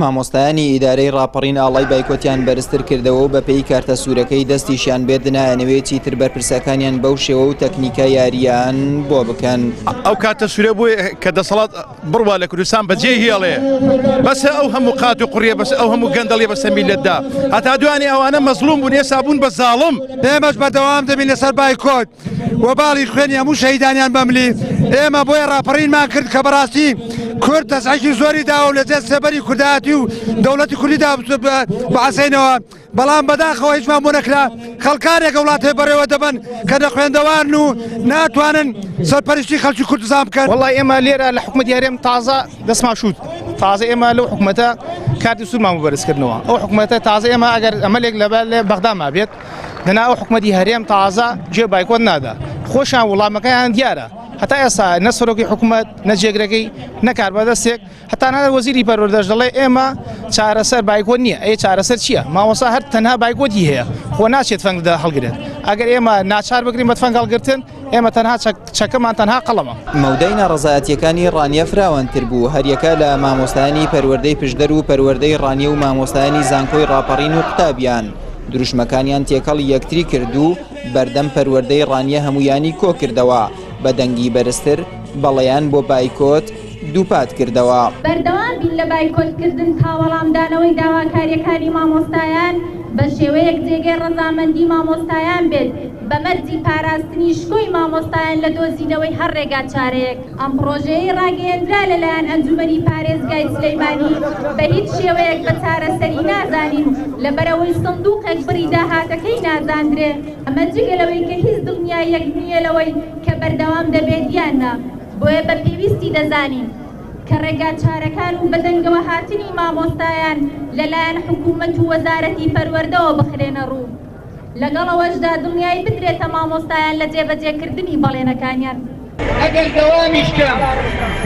مامۆستایانی ئیدارەی ڕاپەڕین ئاڵای بایکۆتیان بەرزتر کردەوە و بەپێی کارتە سوورەکەی دەستیشیان بێت نایانەوێ چیتر بەرپرسەکانیان بەو شێوە و تەکنیکە یارییان بۆ بکەن. ئەو کارتە سوورە بۆیە کە دەسەڵات بڕوا لە کوردستان بەجێ هێڵێ بەسە ئەو هەموو قات و قڕیە بەس ئەو هەموو گەندەڵیە بەسە میلەتدا هەتا دوانی ئەوانە مەزڵوم بوون ئێستا بوون بە زاڵم. ئێمەش بەردەوام دەبین لەسەر بایکۆت وەباڵی خوێنی هەموو شەهیدانیان بەملی ئێمە بۆیە ڕاپەڕینمان کرد کە بەڕاستی کورد تەزعێکی زۆری داوە و لەجێ سێبەری کوردایەتی و دەوڵەتی کوردیدا بحەسێنەوە بەڵام بەداخەوە هیچمان بۆ نەکرا خەڵکانێک وڵاتێ بەڕێوە دەبەن کە نەخوێندەوارن و ناتوانن سەرپەرشتی خەڵکی کوردستان بکەن. وەڵای ئێمە لێرە لە حکومەتی هەرێم تازە دەستمان شووت تازە ئێمە لەو حکومەتە کارتی سوورمان بۆ بەرزکردنەوە ئەو حکومەتە تازە ئێمە ئەگەر ئەمەلێک لە بەغدا مابێت دەنا ئەو حکومەتی هەرێم تازە جێ بایکۆت نادا خۆشیان وڵامەکەیان دیارە هەتا ئێستا نە سەرۆکی حکومەت نە جێگرەکەی نە کاربەدەستێک هەتا نە وەزیری پەروەردەش دەڵێ ئێمە چارەسەر بایکۆت نییە ئەی چارەسەر چییە مامۆستا هەر تەنها بایکۆتی هەیە خۆ ناچێت تفەنگ هەڵگرێت ئەگەر ئێمە ناچار بکرین بە تفەنگ هەڵگرتن ئێمە تەنها چەکەمان تەنها قەڵەمە. مەودای ناڕەزایەتییەکانی ڕانیە فراوانتر بوو، هەریەکە لە مامۆستایانی پەروەردەی پشدەر و پەروەردەی ڕانیە و مامۆستایانی زانکۆی ڕاپەڕین و قوتابیان دروشمەکانیان تێکەڵی یەکتری کرد و بەردەم پەروەردەی ڕانیە هەموویانی کۆکردەوە بە دەنگی بەرزتر بەڵێیان بۆ بایکۆت دووپات کردەوە. بەردەوام بین لە بایکۆتکردن تا وەڵامدانەوەی داواکارییەکانی مامۆستایان بە شێوەیەک جێگەی ڕەزامەندی مامۆستایان بێت بە مەرجی پاراستنی شکۆی مامۆستایان لە دۆزینەوەی هەر ڕێگاچارەیەک. ئەم پڕۆژەیەی ڕاگەیەندرا لەلایەن ئەنجومەنی پارێزگای سلیمانی بە هیچ شێوەیەک بە چارەسەری نازانین لەبەرئەوەی سندوقێک بڕی داهاتەکەی نازاندرێ ئەمە جگە لەوەی کە هیچ دڵنیاییەک نییە لەوەی کە بەردەوام دەبێت یان نا بۆیە بە پێویستی دەزانین کە ڕێگاچارەکان و بەدەنگەوەهاتنی مامۆستایان لەلایەن حکومەت و وەزارەتی پەروەردەوە بخرێنە ڕوو. لەگەڵ ئەوەشدا دڵنیایی بدرێتە مامۆستایان لە جێبەجێکردنی بەڵێنەکانیان. ئەگەر دەوامیش کەم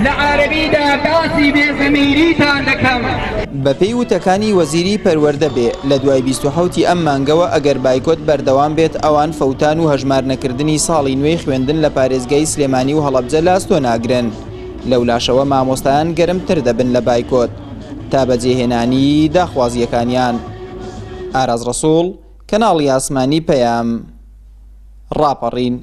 لە عارەبیدا باسی بێ زەمیریتان دەکەم. بەپێی وتەکانی وەزیری پەروەردە بێ، لە دوای 27 ی ئەم مانگەوە ئەگەر بایکۆت بەردەوام بێت ئەوان فەوتان و هەژمارنەکردنی ساڵی نوێی خوێندن لە پارێزگای سلێمانی و هەڵەبجە لە ئەستۆ ناگرن. لەولاشەوە مامۆستایان گەرمتر دەبن لە بایکۆت تا بەجێهێنانی داخوازییەکانیان. ئاراز ڕەسوڵ، کەناڵی ئاسمانی پەیام، ڕاپەڕین.